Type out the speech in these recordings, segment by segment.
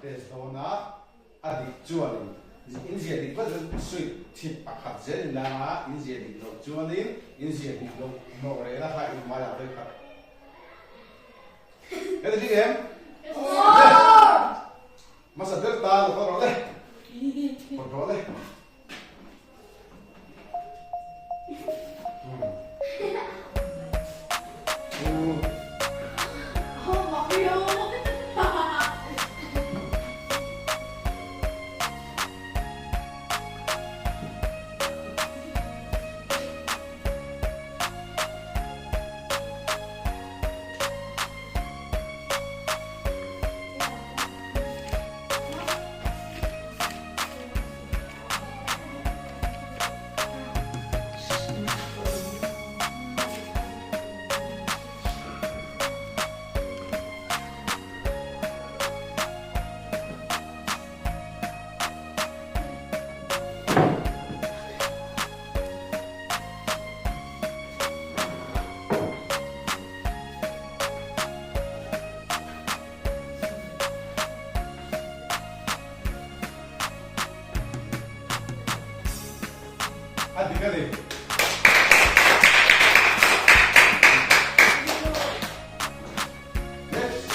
test dawn a, a dik chuanin in ziah dik vat chuan sweet chip pakhat zel in la anga, in ziah dik loh chuanin in ziah dik loh nawh rehna kha in hmaiah vek khat. Heti dik em? Hmasa ber ta lo kal rawh le. Kawt rawh le. A dik a ni. Next.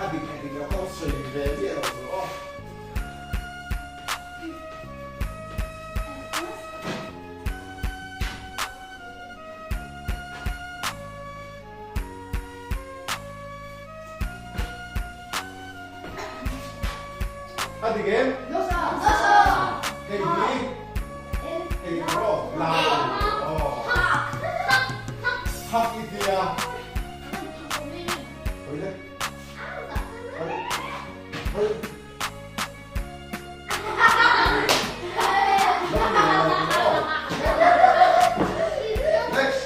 A dik leh dik lo kha sawi ve miah lo tur aw. A dik em? Hei hi hei rawh la aw. Hak i tia. Hoi le. Hoi. Hoi. Next.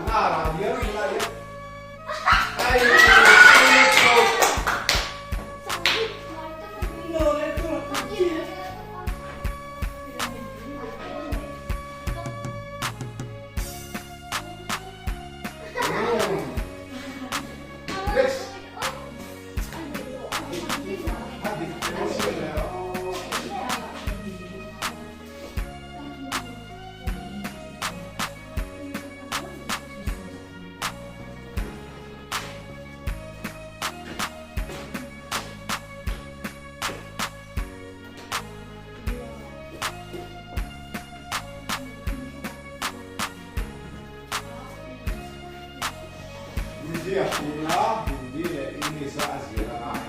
Hnarah hian tunah hian ai Next. A dik teh si le aw. India tuna Hindi leh English a a zir a ngai.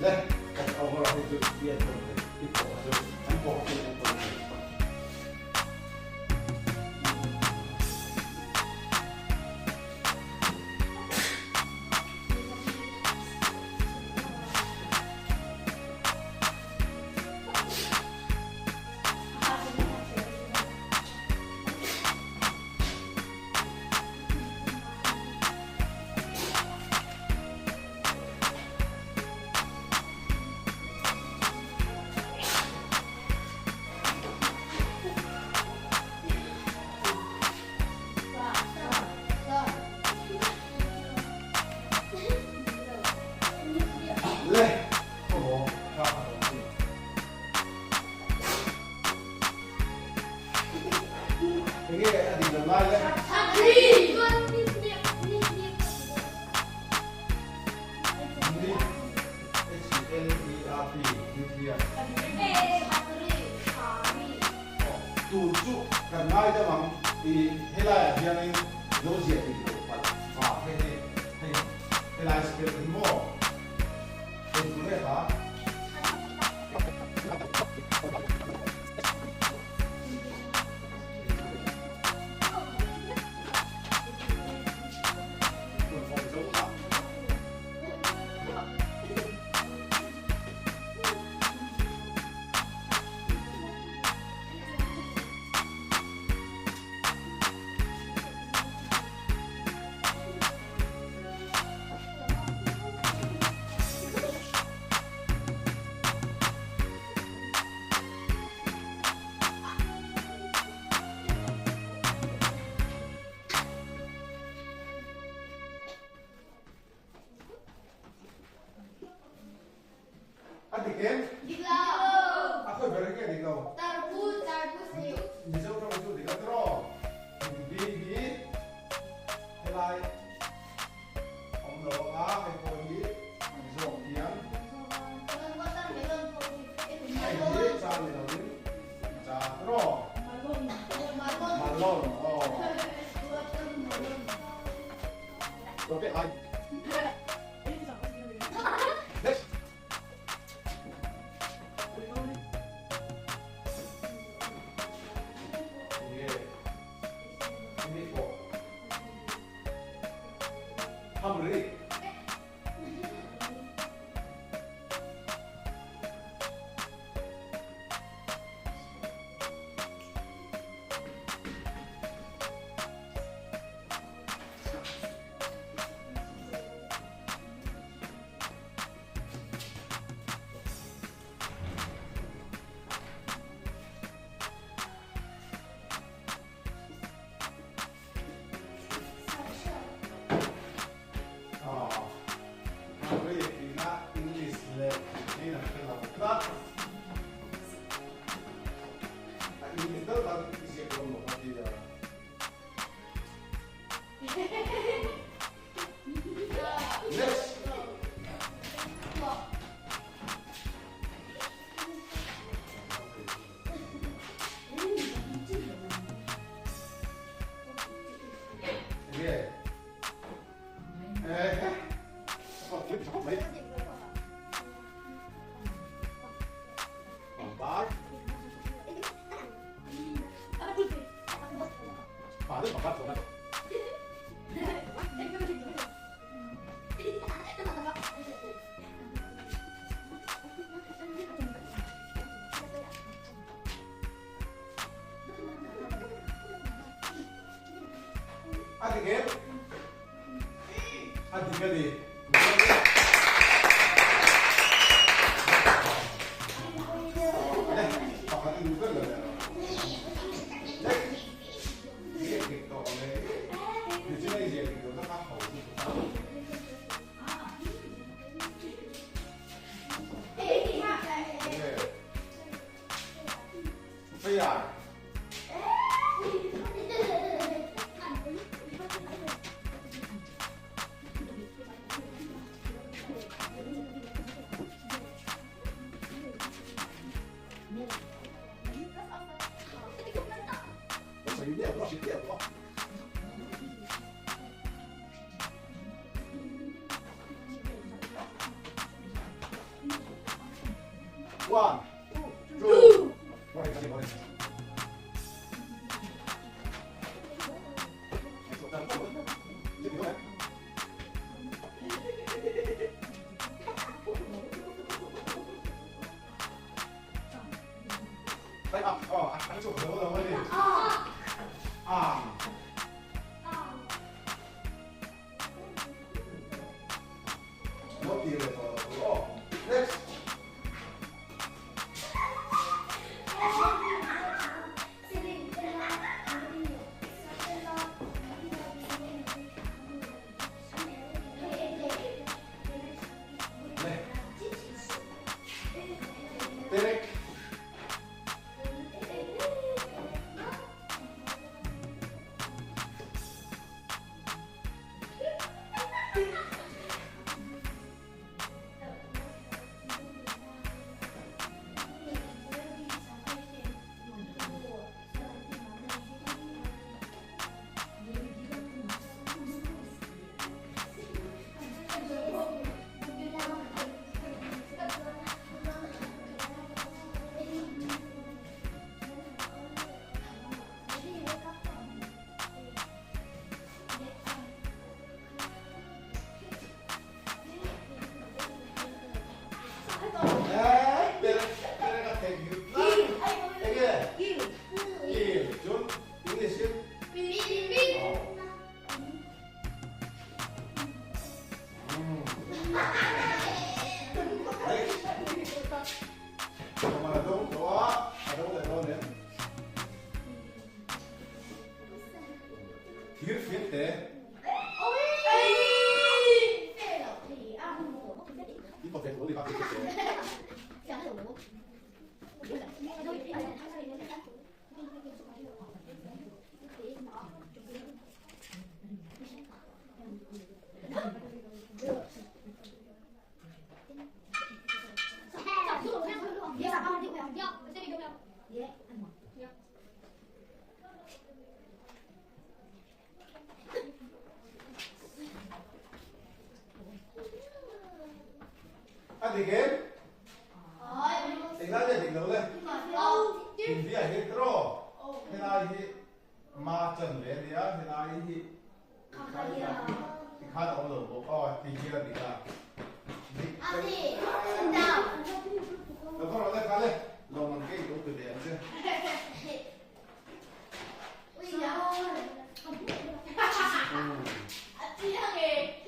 Le, kan over hi chu i en tawn thei, i pawh kha chu an pawh kha chu i en tawn thei. Le, khawmaw kha a awm thin. Enge a dik lo lai le? Ni H N E R P nuclear. Tur chu kan ngai deuh ang i helaiah hianin lo ziah dik loh palh vang hei hi hei helai spell hi maw eng tur nge kha? A dik em? Dik lo. A khawi ber nge dik lo? Tarbu, tarbu si. Mizo tawng chu dik a tiraw? Hindi hi helai awm lo anga hei pawh hi Mizo ang hian. Hei hi cha ni lovin cha tiraw? Malon. Aw. Okay, ai. Next. Nge ini pawh hamri. English leh in an hre lo tlat. A English deuh tan i ziak dawn lo ka ti a. Next. Enge? Eh. Pangpar. Pa deuh pakhat chuan a. A dik em? A dik a ni. Pakhat i duh ber lo leh rawh. Next. Ziak dik tawh ang e. Nichina i ziak dik lo na kha ho lutuk a. Enge? Feiai. One, two, Next. Derek. Thir fian te. A dik em? Englai nge dik lo le? India hi tiraw? Helai hi ma chan ve a nia, helai hi tikhan a awm lo bawk. Aw ti hian a dik a. Dik Lo khaw rawh le kha le, lawm ang ke i lo pe ve ang che.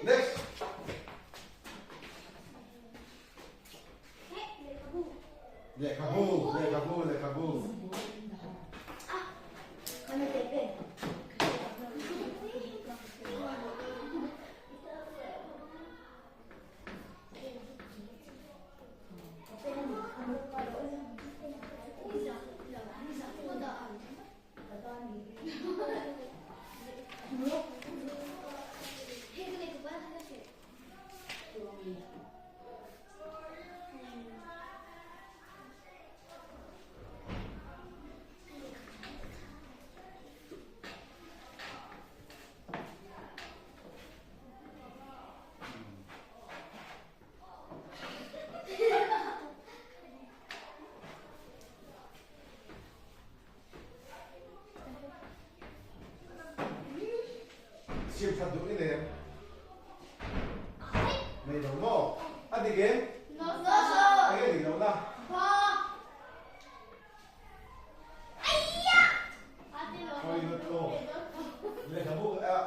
Next. Lehkhabu, lehkhabu, lehkhabu. Siam that duh i nei em? Nei lo maw? A dik em? Eng nge dik lo na? Toilet aw. Lehkhabu a.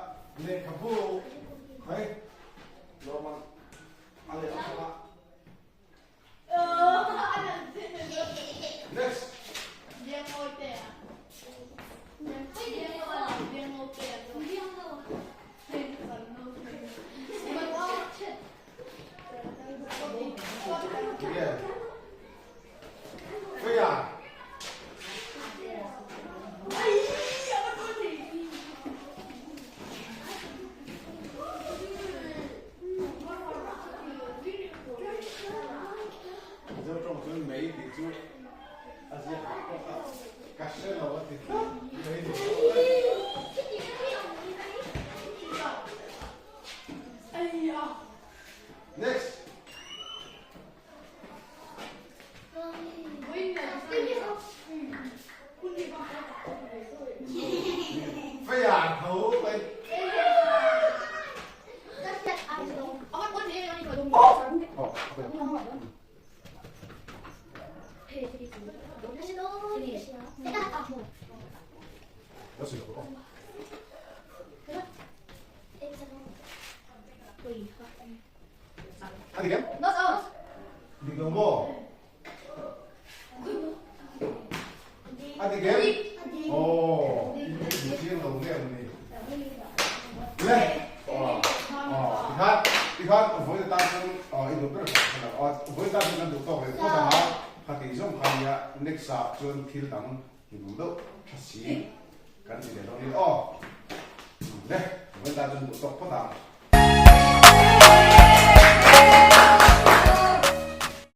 chhiar tho mai. A dik em? Dik lo maw? A dik em? Aw, in chiang lo nge ang ni. Le, aw, tikhan, tikhan vawi atan chuan aw i duh ber kha kha lo, aw vawi atan chuan kan duh tawk leh phawt ang a, khati zawng kha nia next ah chuan thil dang hlimawm deuh tha si kan ti leh dawn a ni aw. Le, vawi atan chuan duh tawk phawt ang.